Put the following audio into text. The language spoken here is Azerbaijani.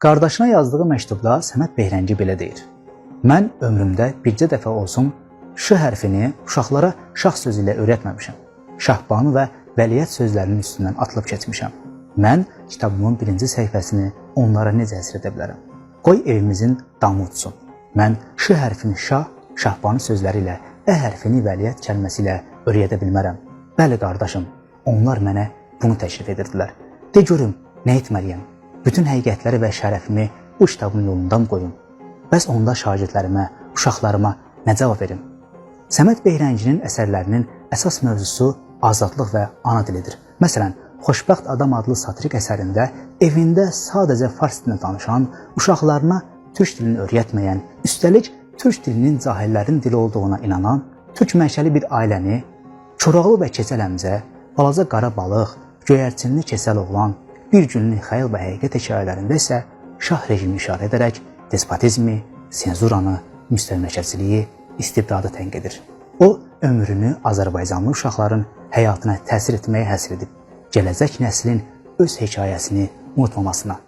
Qardaşına yazdığı məktubda Səməd Behrəngi belə deyir: Mən ömrümdə bircə dəfə olsun Ş hərfini uşaqlara şah sözü ilə öyrətməmişəm. Şahbanu və vəliəhd sözlərinin üstündən atılıb keçmişəm. Mən kitabımın birinci səhifəsini onlara necə həsr edə bilərəm? Qoy evimizin damı uçsun. Mən Ş hərfini şah, şahbanu sözləri ilə, Ə hərfini vəliəhd kəlməsi ilə öyrədə bilmərəm. Bəli qardaşım, onlar mənə bunu təklif edirdilər. De görüm, nə etməliyəm? Bütün həqiqətləri və şərəfimi bu kitabın yolundan qoyum. Bəs onda şagirdlərimə, uşaqlarıma nə cavab verim? Səməd Behrənginin əsərlərinin əsas mövzusu azadlıq və ana dilidir. Məsələn, Xoşbəxt Adam adlı satirik əsərində evində sadəcə fars dilini danışan, uşaqlarına türk dilini öyrətməyən, üstəlik türk dilinin cahillərin dili olduğuna inanan türk mənşəli bir ailəni Koroğlu və Keçəl Həmzə, balaca qara balıq, göyərçinli keçəl oğlan, bir günlük xəyal və həqiqət hekayələrində isə şah rejimini işarə edərək despotizmi, senzuranı, müstəmləkəçiliyi, istibdadı tənqid edir. O ömrünü azərbaycanlı uşaqların həyatına təsir etməyə həsr edib, gələcək nəslin öz hekayəsini unutmamasına.